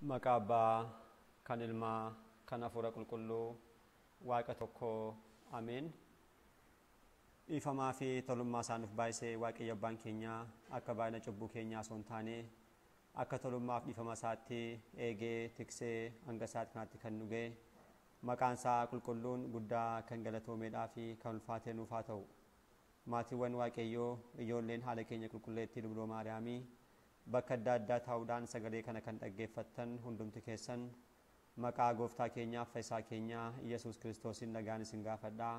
Maqaa Abbaa kan Ilmaa kan Hafuura Qulqulluu Waaqa tokko Ameen. Dhiifamaa fi tolummaa isaa nuuf baay'isee Waaqayyo Abbaan keenya akka baay'ina cubbuu keenyaa osoo hin taane akka tolummaaf dhiifama isaatti eegee tiksee hanga isaatti kanaatti kan nu ga'e maqaan isaa qulqulluun guddaa kan galatoomeedhaa fi kan ulfaatee nuuf haa ta'u. Maatiiwwan Waaqayyoo ijoolleen haala keenya qulqulleettii Dubroo Maariyaamii bakka adda addaa taa'uudhaan sagalee kana kan dhaggeeffattan hundumti keessan maqaa gooftaa keenyaaf fayyisaa keenyaa Iyyasuus Kiristoosiin nagaan isin gaafadhaa.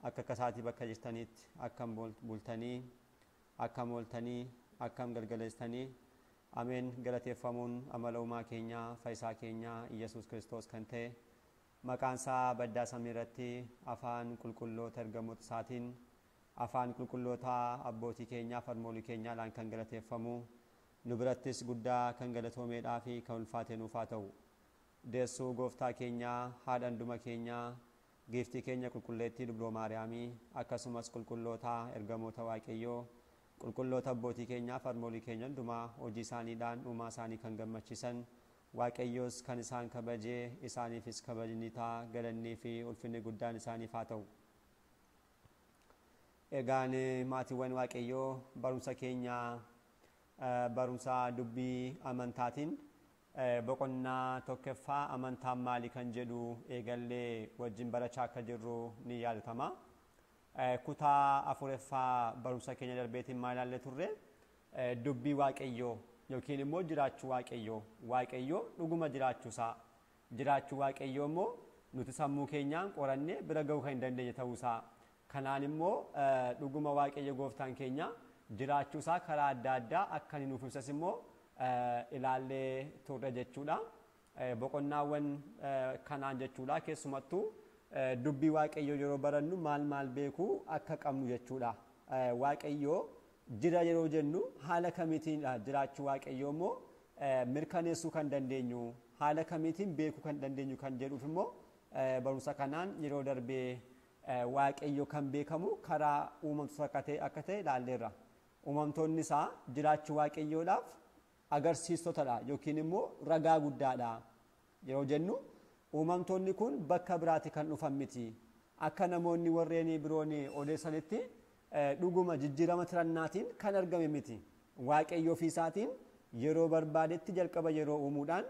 Akka akkasaatii bakka jirtanitti akkam bultanii, akkam ooltanii, akkam galgaleessitanii. Ameen. Galateeffamuun amala uumaa keenyaa fayyisaa keenyaa Iyyasuus Kiristoos kan ta'e maqaan isaa baddaa samii irratti afaan qulqulloota ergamoota isaatiin afaan qulqulloota abbootii keenyaa harmoolii keenyaadhaan kan galateeffamu nu birattis guddaa kan galatoomeedhaa fi kan ulfaate nuuf haa ta'u. Deessuu gooftaa keenyaa haadha hunduma keenyaa giiftii keenya qulqulleettii Dubroo Maariyaamii akkasumas qulqulloota ergamoota Waaqayyoo qulqulloota abbootii keenyaa harmoolii keenya hundumaa hojii isaaniidhaan uumaa isaanii kan gammachiisan Waaqayyoos kan isaan kabajee isaaniifis kabajni ta'a galannii fi ulfinni guddaan isaaniif haa ta'u. Egaan maatiiwwan Waaqayyoo barumsa keenya barumsa dubbii amantaatiin boqonnaa tokkoffaa amantaan maali kan jedhu eegallee wajjin barachaa akka jirru ni yaadatama. Kutaa afuraffaa barumsa keenya darbeetiin maal ilaallee turre? Dubbii Waaqayyoo yookiin immoo jiraachuu Waaqayyoo. Waaqayyoo dhuguma jiraachuusaa. Jiraachuu Waaqayyoo immoo nuti sammuu keenyaan qorannee bira ga'uu kan hin dandeenye ta'uusaa. Kanaan immoo dhuguma Waaqayyo gooftaan keenya jiraachuusaa karaa adda addaa akka inni nuuf ibsas immoo ilaallee turre jechuudha. Boqonnaawwan kanaan jechuudha. Keessumattuu dubbii Waaqayyoo yeroo barannu maal maal beekuu akka qabnu jechuudha. Waaqayyoo jira yeroo jennu haala kamiitiin jiraachuu Waaqayyoo immoo mirkaneessuu kan dandeenyu haala kamiitiin beekuu kan dandeenyu kan jedhuuf immoo barumsa kanaan yeroo darbee Waaqayyo kan beekamu karaa uumamtoota akka ta'e ilaalleerra. Uumamtoonni isaa jiraachuu Waaqayyoodhaaf agarsiistotadha yookiin immoo ragaa guddaadha yeroo jennu uumamtoonni kun bakka biraati kan dhufan miti. Akka namoonni warreen biroon odeessanitti dhuguma jijjiirama tirannaatiin kan argame miti. Waaqayyo ofii isaatiin yeroo barbaadetti jalqaba yeroo uumuudhaan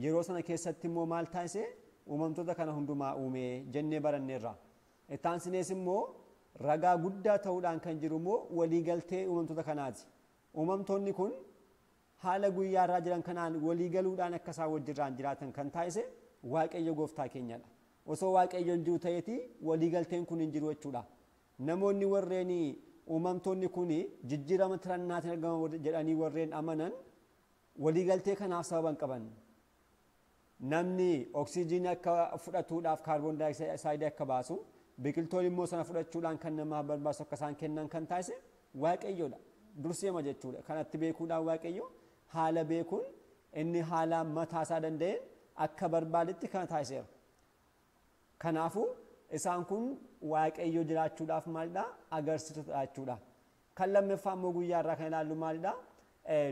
yeroo sana keessatti immoo maal taasise uumamtoota kana hundumaa uume jennee baranneerra. Ittaansinees immoo ragaa guddaa ta'uudhaan kan jiru immoo waliigaltee uumamtoota kanaati. Uumamtoonni kun haala guyyaarraa jiran kanaan waliigaluudhaan akka isaan wajjirraan jiraatan kan taasise Waaqayyo gooftaa keenyadha. Osoo Waaqayyo hin jiru ta'eeti waliigalteen kun hin jiru jechuudha. Namoonni warreen uumamtoonni kun jijjiirama tirannaatiin argaman jedhanii warreen amanan waliigaltee kanaaf sababa hin qaban. Namni oksijiinii akka fudhatuudhaaf kaarboon daayoksayidii akka baasu biqiltoonni immoo sana fudhachuudhaan kan namaaf barbaachisu akka isaan kennan kan taasise Waaqayyoodha. Durseema jechuudha. Kanatti beekuudhaan Waaqayyo haala beekuun inni haala mataasaa danda'een akka barbaadetti kana taasiseera. Kanaafuu isaan kun Waaqayyo jiraachuudhaaf maalidha? Agarsiisota jechuudha. Kan lammaffaa immoo guyyaa irraa kan ilaallu maalidha?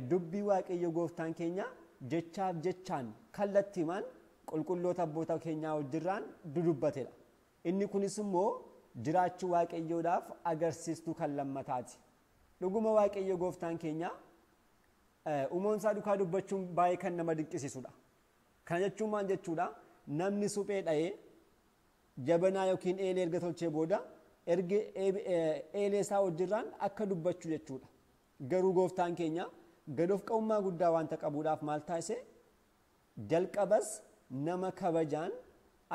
Dubbii Waaqayyo gooftaan keenya jechaaf jechaan kallattiimaan qulqulloota abboota keenyaa wajjirraan dudubbatedha. Inni kunis immoo jiraachuu Waaqayyoodhaaf agarsiistuu kan lammataati. Dhuguma Waaqayyo gooftaan keenya uumamsaa duukaa dubbachuun baay'ee kan nama dinqisiisudha. Kana jechuun maal jechuudha? Namni suphee dha'ee jabanaa yookiin eelee erga tolchee booda erga eelee isaa wajjirraan akka dubbachuu jechuudha. Garuu gooftaan keenya gad of qabummaa guddaa waanta qabuudhaaf maal taasise? Jalqabas nama kabajaan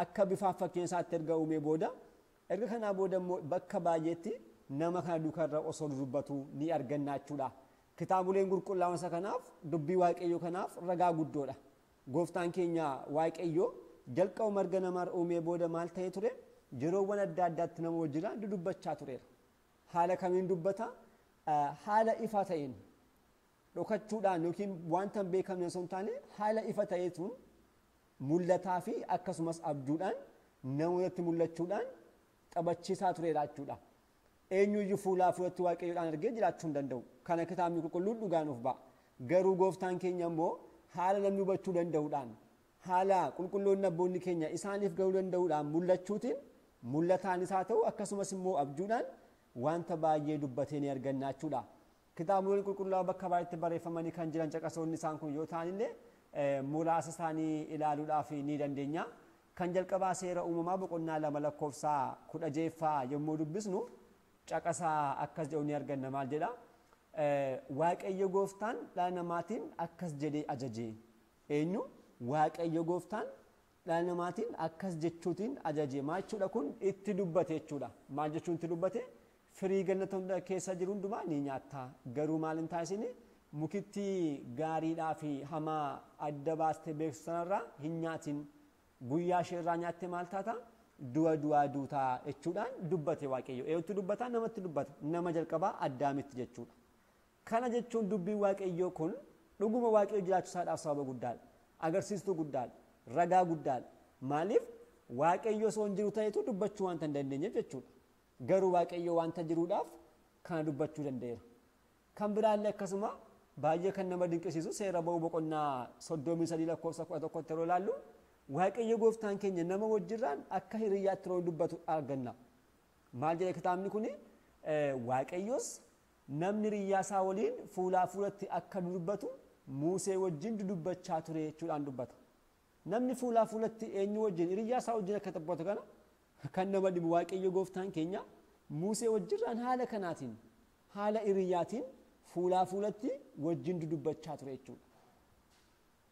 akka bifaaf fakkeenya isaatti erga uumee booda erga kanaa booda immoo bakka baay'eetti nama kana duukarra osoo dubbatu ni arganna jechuudha. Kitaaboleen qulqullaa'oon isa kanaaf dubbii Waaqayyoo kanaaf ragaa guddoodha. Gooftaan keenya Waaqayyo jalqaba marga namaa uumee booda maal ta'ee ture? Yeroowwan adda addaatti nama wajjiraan dudubbachaa tureera. Haala kamiin dubbata? Haala ifa ta'een dhokachuudhaan yookiin wanta hin beekamne osoo hin taane haala ifa ta'eetuun mul'ataa fi akkasumas abjuudhaan namootatti mul'achuudhaan taphachiisaa tureera jechuudha. Eenyuyyuu fuulaa fuulatti Waaqayyoodhaan argee jiraachuu hin danda'u. Kana kitaabni qulqulluun dhugaa nuuf ba'a. Garuu gooftaan keenya immoo haala namni hubachuu danda'uudhaan haala qulqulloonni abboonni keenya isaaniif ga'uu danda'uudhaan mul'achuutiin mul'ataanis haa ta'u akkasumas immoo abjuudhaan wanta baay'ee dubbatee ni arganna jechuudha. Kitaaboleen qulqullaa'oo bakka baay'eetti barreeffamanii kan jiran caqasoonni isaan kun yoo ta'an illee muraasa isaanii ilaaluudhaaf ni dandeenya. Kan jalqabaa seera uumamaa boqonnaa 2 lakkoofsa 16 yommuu dubbisnu caqasaa akkas jedhu ni arganna. Maal jedha? Waaqayyo gooftaan dhala namaatiin akkas jedhee ajaje. Eenyu? Waaqayyo gooftaan dhala namaatiin akkas jechuutiin ajaje. Maal jechuudha kun? Itti dubbate jechuudha. Maal jechuun itti dubbate? Firii gannata hunda keessa jiru hundumaa ni nyaatta. Garuu maal hin taasisini? Mukitti gaariidhaa fi hamaa adda baastee beeksisu sanarraa hin nyaatin. Guyyaa isheerraa nyaatte maal taata? Du'a du'aa duutaa jechuudhaan dubbate Waaqayyo. Eenyutti dubbata? Namatti dubbata. Nama jalqabaa Addaamitti jechuudha. Kana jechuun dubbiin Waaqayyoo kun dhuguma Waaqayyo jiraachuusaadhaaf sababa guddaadha. Agarsiistuu guddaadha. Ragaa guddaadha. Maaliif? Waaqayyo osoo hin jiru ta'etu dubbachuu waanta hin dandeenyeef jechuudha. Garuu Waaqayyo waanta jiruudhaaf kana dubbachuu danda'eera. Kan biraallee akkasuma baay'ee kan nama dinqisiisu seera ba'uu boqonnaa 33 lakkoofsa 11 yeroo ilaallu Waaqayyo gooftaan keenya nama wajjirraan akka hiriyyaatti yeroo dubbatu arganna. Maal jedha kitaabni kuni? Waaqayyos namni hiriyyaa isaa waliin fuulaa fuulatti akka dubbatu Musee wajjin dubbachaa ture jechuudhaan dubbata. Namni fuulaa fuulatti eenyu wajjin hiriyyaa isaa wajjin akka dubbatu kana kan nama dhibu Waaqayyo gooftaan keenya Musee wajjirraan haala kanaatiin haala hiriyyaatiin fuulaa fuulatti wajjin dubbachaa ture jechuudha.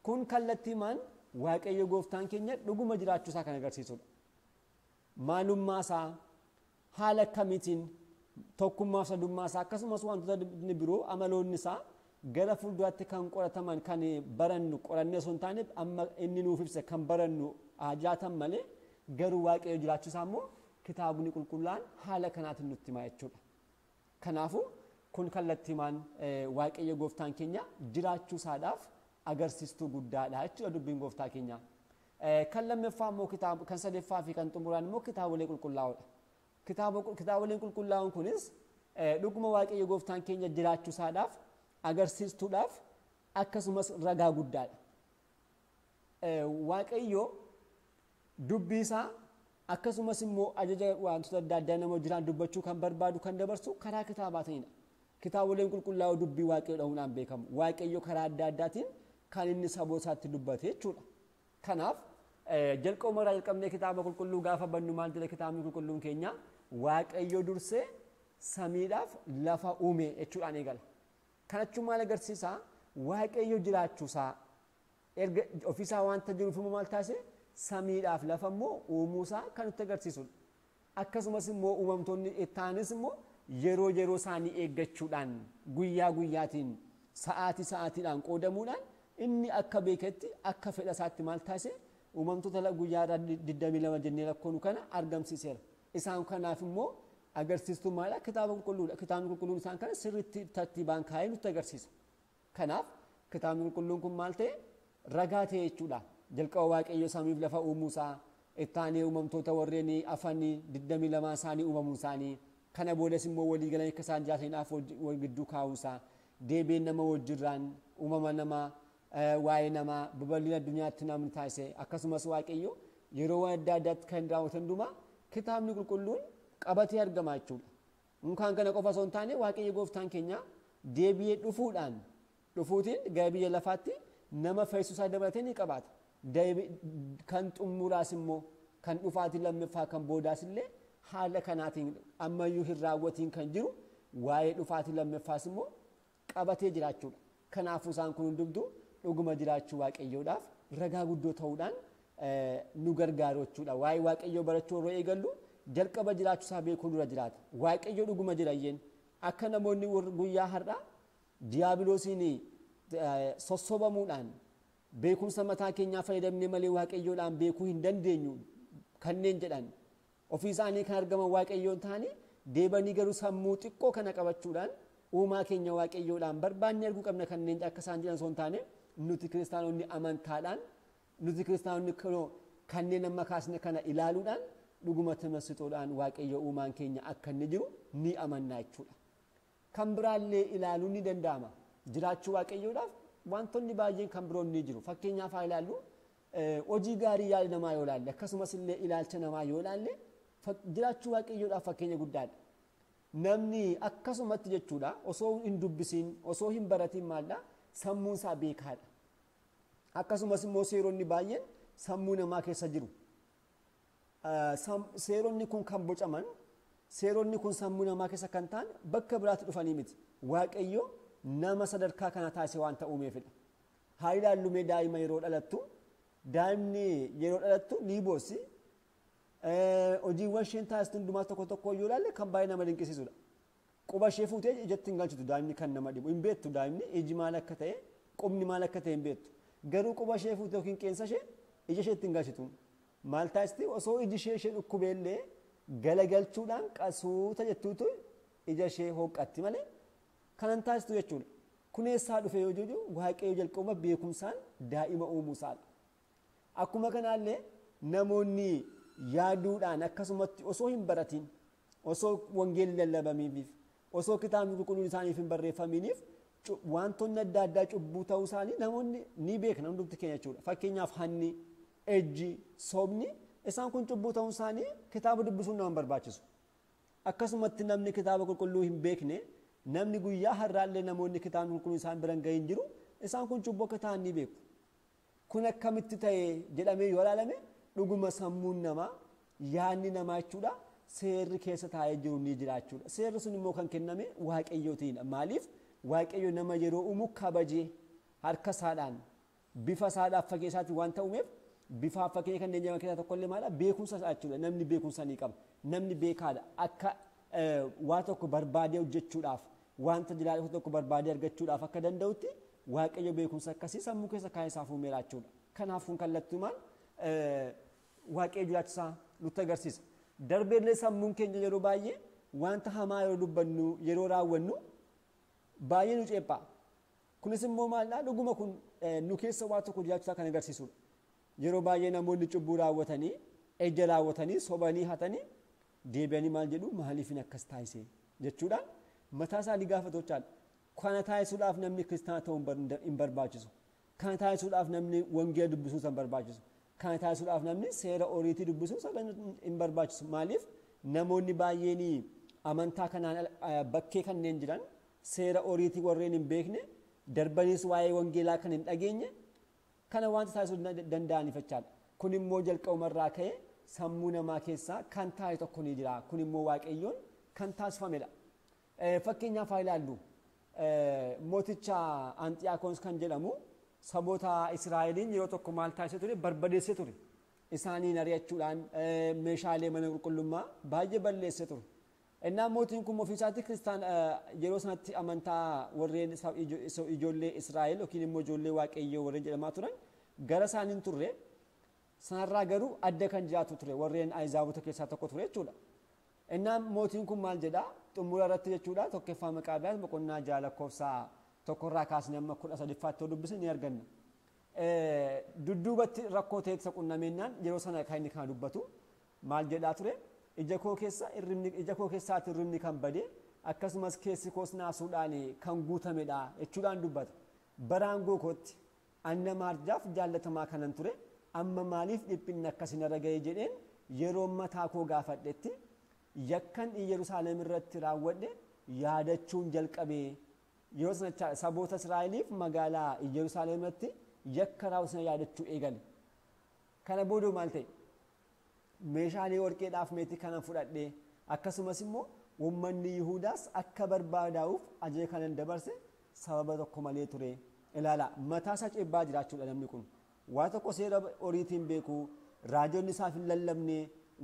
Kun kallattiimaan Waaqayyo gooftaan keenya dhuguma jiraachuu isaa kan agarsiisudha. Maalummaa isaa haala akkamiitiin tokkummaa fi sadummaa isaa akkasumas wantoota inni biroo amaloonni isaa gara fuulduraatti kan qorataman kan barannu qorannee osoo hin taane amma inni nuuf ibse kan barannu haa jiraatan malee garuu Waaqayyo jiraachuu isaa immoo kitaabni qulqullaan haala kanaatiin nutti hima jechuudha. Kanaafuu kun kallattiimaan Waaqayyo gooftaan keenya jiraachuu isaadhaaf agarsiistuu guddaadha jechuudha dubbiin gooftaa keenya. Kan lammaffaa immoo kitaaba kan sadaffaa fi kan xumuraan immoo kitaabolee qulqullaa'oodha. Kitaaboleen qulqullaa'oon kunis dhuguma Waaqayyo gooftaan keenya jiraachuu isaadhaaf agarsiistuudhaaf akkasumas ragaa guddaadha. Waaqayyo dubbii isaa akkasumas immoo ajaja wantoota adda addaa nama jiraan dubbachuu kan barbaadu kan dabarsu karaa kitaabaatiinidha. Kitaaboleen qulqullaa'oo dubbii Waaqayyoo dhahuudhaan beekamu. Waaqayyo karaa adda addaatiin kan inni saboota isaatti dubbate jechuudha. Kanaaf jalqabuma irraa jalqabnee kitaaba qulqulluu gaafa bannu maal jedha kitaabni qulqulluun keenya? Waaqayyo dursee samiidhaaf lafa uume jechuudhaan eegala. Kana jechuun maal agarsiisa? Waaqayyo jiraachuusaa erga ofiisaa waanta jiruuf immoo maal taasise? Samiidhaaf lafa immoo uumuusaa kan nutti agarsiisudha. Akkasumas immoo uumamtoonni ittaanis immoo yeroo yeroo isaanii eeggachuudhaan guyyaa guyyaatiin sa'aatii sa'aatiidhaan qoodamuudhaan inni akka beeketti akka fedha isaatti maal taasise? Uumamtoota guyyaa irraa 22 jennee lakkoonu kana argamsiiseera. Isaan kanaaf immoo agarsiistuu maalidha? Kitaaba qulqulluudha. Kitaabni qulqulluun isaan kana sirriitti tartiibaan kaa'ee nutti agarsiisa. Kanaaf kitaabni qulqulluun kun maal ta'e? Ragaa ta'e jechuudha. Jalqaba Waaqayyo samiif lafa uumuusaa, ittaanee uumamtoota warreen afanii 22 isaanii uumamuu isaanii, kana boodas immoo walii galanii akka isaan jiraataniidhaaf wal gidduu kaa'uusaa, deebiin nama wajjirraan uumama namaa waa'ee namaa babal'ina addunyaatti namni taasise akkasumas Waaqayyo yeroo waan adda addaatti kan raawwatan hundumaa kitaabni qulqulluun qabatee argama jechuudha. Unkaan kana qofa osoo hin taane Waaqayyo gooftaan keenya deebi'ee dhufuutiin gara biyya lafaatti nama fayyisuusaa dabalatee ni qabaata. Kan xumuraas immoo kan dhufaatiin lammaffaa kan boodaas illee haala kanaatiin ammayyuu hin raawwatiin kan jiru waa'ee dhufaatiin lammaffaas immoo qabatee jiraachuudha. Kanaafuu isaan kun hundumtuu dhuguma jiraachuu Waaqayyoodhaaf ragaa guddoo ta'uudhaan nu gargaaru jechuudha. Waa'ee Waaqayyoo barachuu yeroo eegallu jalqaba jiraachuusaa beekuu dura jiraata. Waaqayyo dhuguma jira iyyeen akka namoonni guyyaa har'aa diiyaabiloosiin sossobamuudhaan beekumsa mataa keenyaa fayyadamnee malee Waaqayyoodhaan beekuu hin dandeenyu kanneen jedhan ofii isaanii kan argaman Waaqayyoon ta'anii deebanii garuu sammuu xiqqoo kana qabachuudhaan uumaa keenya Waaqayyoodhaan barbaannee arguu qabna kanneen akka isaan jedhan osoo hin taane nuti kiristaanonni amantaadhaan nuti kiristaanonni kanneen amma kaasne kana ilaaluudhaan dhuguma tamasixoodhaan Waaqayyo uumaan keenya akka inni jiru ni amanna jechuudha. Kan biraallee ilaaluun ni danda'ama. Jiraachuu Waaqayyoodhaaf wantoonni baay'een kan biroon ni jiru. Fakkeenyaaf haa ilaallu, hojii gaarii yaada namaa yoo ilaalle, akkasumas illee ilaalcha namaa yoo ilaalle, jiraachuu Waaqayyoodhaaf fakkeenya guddaadha. Namni akkasumatti jechuudha osoo hin dubbisiin, osoo hin baratiin maaldha, sammuun isaa beekaadha. Akkasumas immoo seeronni baay'een sammuu namaa keessa jiru. Seeronni kun kan bocaman, seeronni kun sammuu namaa keessa kan ta'an bakka biraatti dhufanii miti. Waaqayyo nama sadarkaa kana taasise waan ta'uufidha. Haa ilaallu mee daa'ima yeroo dhalattu, daa'imni yeroo dhalattu ni boossi. Hojiiwwan isheen taasistu hundumaa tokko tokko yoo ilaalle kan baay'ee nama dinqisiisudha. Quba ishee fuutee ijatti hin galchitu daa'imni, kan nama dhibu. Hin beektu daa'imni iji maal akka ta'e, qubni maal akka ta'e hin beektu. Garuu quba ishee fuutee yookiin qeensa ishee ija isheetti hin galchitu. Maal taasisti? Osoo iji ishee dhukkubeellee galagalchuudhaan qasuuta jettuutu ija ishee hooqqatti malee kanan taasistu jechuudha. Kun eessaa dhufe yoo jedhu, Waaqayyo jalqabuma beekumsaan daa'ima uumuu isaadha. Akkuma kanaallee namoonni yaaduudhaan akkasumatti osoo hin baratiin, osoo wangeelli lallabamiif, osoo kitaabni qulqulluun isaaniif hin barreeffaminiif wantoonni adda addaa cubbuu ta'uu isaanii namoonni ni beekna hundumti keenya jechuudha. Fakkeenyaaf hanni, ejji, sobni isaan kun cubbuu ta'uu isaanii kitaaba dubbisuun nama hin barbaachisu. Akkasumatti namni kitaaba qulqulluu hin beekne, namni guyyaa har'aallee namoonni kitaabni qulqulluu isaan bira hin gahin jiru, isaan kun cubbuu akka ta'an ni beeku. Kun akkamitti ta'e jedhamee yoo ilaalame, dhuguma sammuun namaa, yaadni namaa jechuudha, seerri keessa taa'ee jiru ni jira jechuudha. Seerri sun immoo kan kenname Waaqayyootiinidha. Maaliif? Waaqayyo nama yeroo uumu kabajee harka isaadhaan bifa isaadhaaf fakkii isaatiin waan ta'umeef, bifaaf fakkeenya kanneen jedhaman keessaa tokkollee maala beekumsa isaa jechuudha. Namni beekumsa ni qaba. Namni beekaadha. Akka waa tokko barbaadee hojjechuudhaaf, wanta jiraatu tokko barbaadee argachuudhaaf akka danda'utti Waaqayyo beekumsa akkasii sammuu keessa kaa'ee isaaf uumeera jechuudha. Kanaaf kun kallattumaan Waaqayyo jiraachuusaa nutti agarsiisa. Darbeellee sammuun keenya yeroo baay'ee wanta hamaa yeroo dubbannu, yeroo raawwannu baay'ee nu ceephaa. Kunis immoo maalidhaa? Dhuguma kun nu keessa waa tokko jiraachuusaa kan agarsiisudha. Yeroo baay'ee namoonni cubbuu raawwatanii, ejja raawwatanii, sobanii, hatanii deebi'anii maal jedhu? Maaliifin akkas taasise jechuudhaan mataa isaanii gaafatu jechaadha. Kana taasisuudhaaf namni kiristaana ta'uu hin barbaachisu. Kana taasisuudhaaf namni wangeela dubbisuu hin barbaachisu. Kana taasisuudhaaf namni seera oriitii dubbisuu hin barbaachisu. Maaliif? Namoonni baay'een amantaa kanaan bakkee kanneen jiran, seera oriitii warreen hin beekne, darbaniis waa'ee wangeelaa kan hin dhageenye, kana wanta taasisuu danda'aniif jechaadha. Kun immoo jalqabumarraa ka'ee sammuu namaa keessaa kan taa'e tokko ni jira. Kun immoo Waaqayyoon kan taasifamedha. Fakkeenyaaf haa ilaallu. Mooticha Anxiyaakoos kan jedhamu saboota Israa'eliin yeroo tokko maal taasisee ture? Barbadeessee ture. Isaaniin ari'achuudhaan meeshaalee mana qulqullummaa baay'ee balleessee ture. Innaan mootiin kun ofii isaatti kiristaan yeroo sanatti amantaa warreen ijoollee Israa'el yookiin immoo ijoollee Waaqayyoo warreen jedhamaa turan gara isaaniin turre, sanarraa garuu adda kan jiraatu ture, warreen Ahizaabota keessaa tokko ture jechuudha. Innaan mootiin kun maal jedhaa xumura irratti jechuudha? Tokkoffaa Maqaabiyaas boqonnaa 6 lakkoofsa 1rraa kaasnee amma 13ffaatti yoo dubbisne ni arganna. Dudduubatti rakkoo ta'e isa qunnameennaan yeroo sana kan inni kana dubbatu maal jedhaa ture? Ija koo keessa hirribni, ija koo keessaatti hirribni kan bade, akkasumas keessi koos naasuudhaan kan guutamedha jechuudhaan dubbata. Bara aangoo kootti ani nama arjaaf jaallatamaa kanan ture, amma maaliif dhiphinni akkasii narra ga'e jedheen yeroo mataa koo gaafadhetti, yakkan Yerusaalem irratti raawwadhe yaadachuun jalqabe. Yeroo sana saboota Israa'eliif magaalaa Yerusaalem irratti yakka raawwate yaadachuu eegale. Kana booda maal ta'e? Meeshaalee warqeedhaaf meetii kanan fudhadhe, akkasumas immoo uummanni Yihuudaas akka barbaadaa'uuf ajaja kanan dabarse sababa tokko malee ture. Ilaala, mataa isaa ceebbaa jiraachuudha namni kun. Waa tokko seera oriitiin beeku, raajonni isaaf hin lallabne,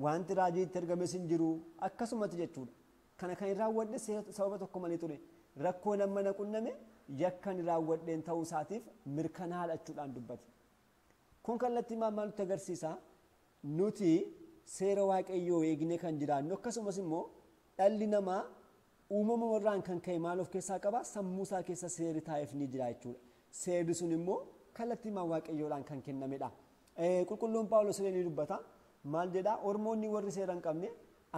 wanti raajii itti ergames hin jiru, akkasumatti jechuudha. Kana kan raawwadhe sababa tokko malee ture. Rakkoo nama na qunname yakkan raawwadheen ta'uu isaatiif mirkanaadha jechuudhaan dubbate. Kun kallattii maal maal nutti agarsiisa? Nuti seera Waaqayyoo eegnee kan jiraannu, akkasumas immoo dhalli namaa uumama warraan kan ka'e maal of keessaa qaba? Sammuu isaa keessa seerri taa'eef ni jira jechuudha. Seerri sun immoo kallattii maal Waaqayyoodhaan kan kennamedha. Qulqulluun Phaawulos illee ni dubbata. Maal jedhaa? Ormoonni warri seera hin qabne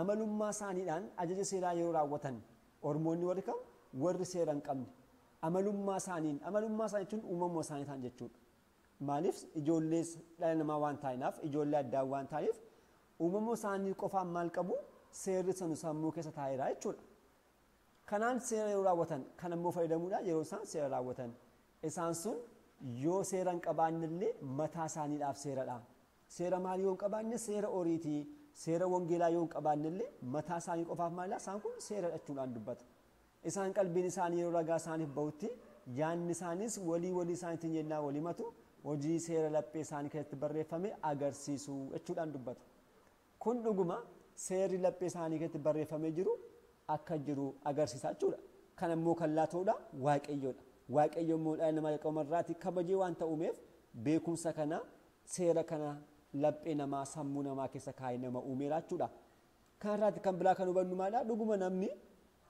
amalummaa isaaniidhaan ajaja seeraa yeroo raawwatan, ormoonni warri kam? Warri seera hin qabne. Amalummaa isaaniin, amalummaa isaanii jechuun uumamuma isaanii ta'an jechuudha. Maaliif ijoollee dhala namaa waan ta'aniif, ijoollee addaa waan ta'aniif uumamuma isaanii qofaan maal qabu? Seerri sanu sammuu keessa taa'eera jechuudha. Kanaan seera yeroo raawwatan, kan immoo fayyadamuudhaan yeroo isaan seera raawwatan, isaan sun yoo seera hin qabaanne illee mataa isaaniidhaaf seeradha. Seera maalii yoo hin qabaanne, seera oriitii, seera wangeelaa yoo hin qabaanne illee mataa isaanii qofaaf maalidha? Isaan kun seera jechuudhaan dubbata. Isaan qalbiin isaanii yeroo ragaa isaaniif bahutti yaadni isaanis walii walii isaaniitiin yennaa walii matu hojii seera laphee isaanii keessatti barreeffame agarsiisu jechuudhaan dubbata. Kun dhuguma seerri laphee isaanii keessatti barreeffamee jiru akka jiru agarsiisa jechuudha. Kan immoo kan laatudha Waaqayyoodha. Waaqayyo immoo dhala namaa jalqabumarraati kabajee waan ta'uumeef beekumsa kana seera kana laphee namaa sammuu namaa keessa kaa'ee nama uumeera jechuudha. Kanarraati kan biraa kan hubannu maalidha? Dhuguma namni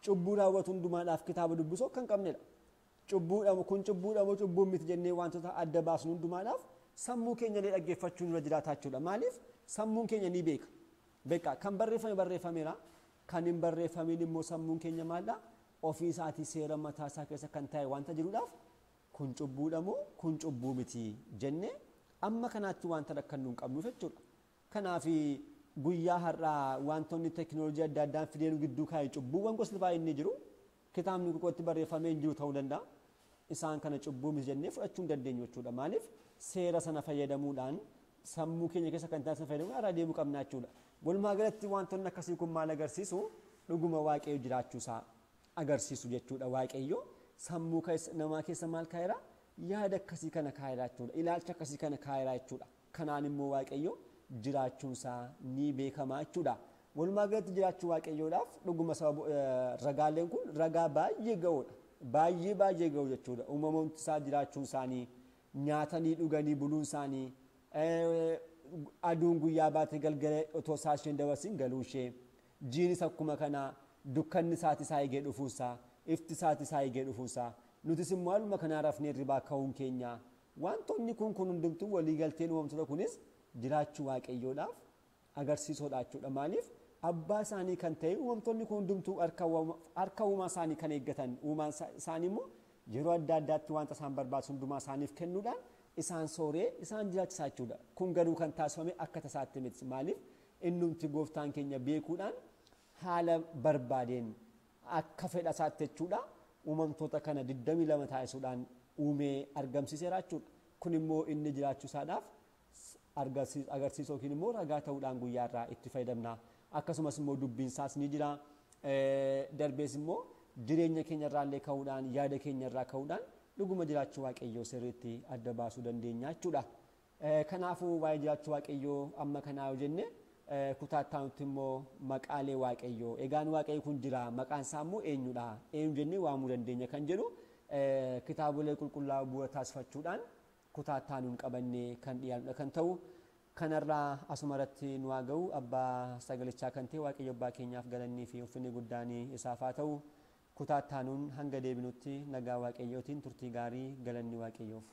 cubbuu raawwatu hundumaadhaaf kitaaba dubbisuu akka hin qabnedha. Cubbuudha kun cubbuudha moo cubbuu miti jennee wantoota adda baasnu hundumaadhaaf sammuu keenya illee dhaggeeffachuu nurra jiraata jechuudha. Maaliif sammuun keenya ni beeka. Beeka kan barreeffame barreeffameera. Kan hin barreeffamin immoo sammuun keenya maalidha? Ofii isaatii seera mataa isaa keessa kan taa'e wanta jiruudhaaf kun cubbuudha moo kun cubbuu miti jennee amma kanaatti wanta rakkannu hin qabnuuf jechuudha. Kanaaf guyyaa har'aa wantoonni teekinooloojii adda addaan fidee nu gidduu kaa'e cubbuuwwan gosti baay'een ni jiru. Kitaabni qulqulluutti barreeffamee hin jiru ta'uu danda'a. Isaan kana cubbuu miti jennee fudhachuu hin dandeenyu jechuudha. Maaliif seera sana fayyadamuudhaan sammuu keenya keessa kan taasisan fayyadamuudhaan irraa deemuu qabna jechuudha. Walumaa galatti wantoonni akkasii kun maal agarsiisu? Dhuguma Waaqayyo jiraachuusaa agarsiisu jechuudha. Waaqayyo sammuu namaa keessa maal kaa'eera? Yaada akkasii kana kaa'eera jechuudha. Ilaalcha akkasii kana kaa'eera jechuudha. Kanaan immoo Waaqayyo jiraachuunsaa ni beekama jechuudha. Walumaa galatti jiraachuu Waaqayyoodhaaf dhuguma sababa ragaaleen kun ragaa baay'ee ga'oodha. Baay'ee baay'ee ga'u jechuudha. Uumamumti isaa jiraachuun isaanii, nyaatanii dhuganii buluun isaanii, aduun guyyaa baatee galgala otoo isaa isheen dabarsin galuu ishee, jiinis akkuma kana dukkanni isaati isaa eegee dhufuusaa, ifti isaati isaa eegee dhufuusaa, nutis immoo haaluma kanaa rafnee hirribaa ka'uun keenya wantoonni kun hundumtuu walii galteen uumamtoota kunis jiraachuu Waaqayyoodhaaf agarsiisoodha jechuudha. Maaliif abbaa isaanii kan ta'e uumamtoonni kun hundumtuu harka uumaa isaanii kan eeggatan, uumaan isaanii immoo yeroo adda addaatti wanta isaan barbaachisu hundumaa isaaniif kennuudhaan isaan sooree isaan jiraachisaa jechuudha. Kun garuu kan taasifame akka tasaatti miti. Maaliif innumti gooftaan keenya beekuudhaan haala barbaadeen akka fedha isaatti jechuudha uumamtoota kana 22 taasisuudhaan uumee argamsiiseera jechuudha. Kun immoo inni jiraachuusaadhaaf agarsiisuu yookiin immoo ragaa ta'uudhaan guyyaa irraa itti fayyadamna. Akkasumas immoo dubbiin isaas ni jira. Darbees immoo jireenya keenya irraa illee ka'uudhaan yaada keenya irraa ka'uudhaan dhuguma jiraachuu Waaqayyoo sirriitti adda baasuu dandeenya jechuudha. Kanaafuu waa'ee jiraachuu Waaqayyoo amma kanaa yoo jenne kutaa itti immoo maqaalee Waaqayyoo. Egaan Waaqayyo kun jira, maqaan isaa immoo eenyudha? Eenyu jennee waamuu dandeenya kan jedhu kitaabolee qulqullaa'oo bu'uura taasifachuudhaan kutaa itti qabannee kan dhiyaanudha kan ta'u. Kanarraa asuma irratti nu haa ga'u. Abbaa sagalichaa kan ta'e Waaqayyo abbaa keenyaaf galannii fi ulfinni guddaan isaaf haa ta'u. Kutaa itti hanga deebinutti nagaa Waaqayyootiin turtii gaarii galanni Waaqayyoof.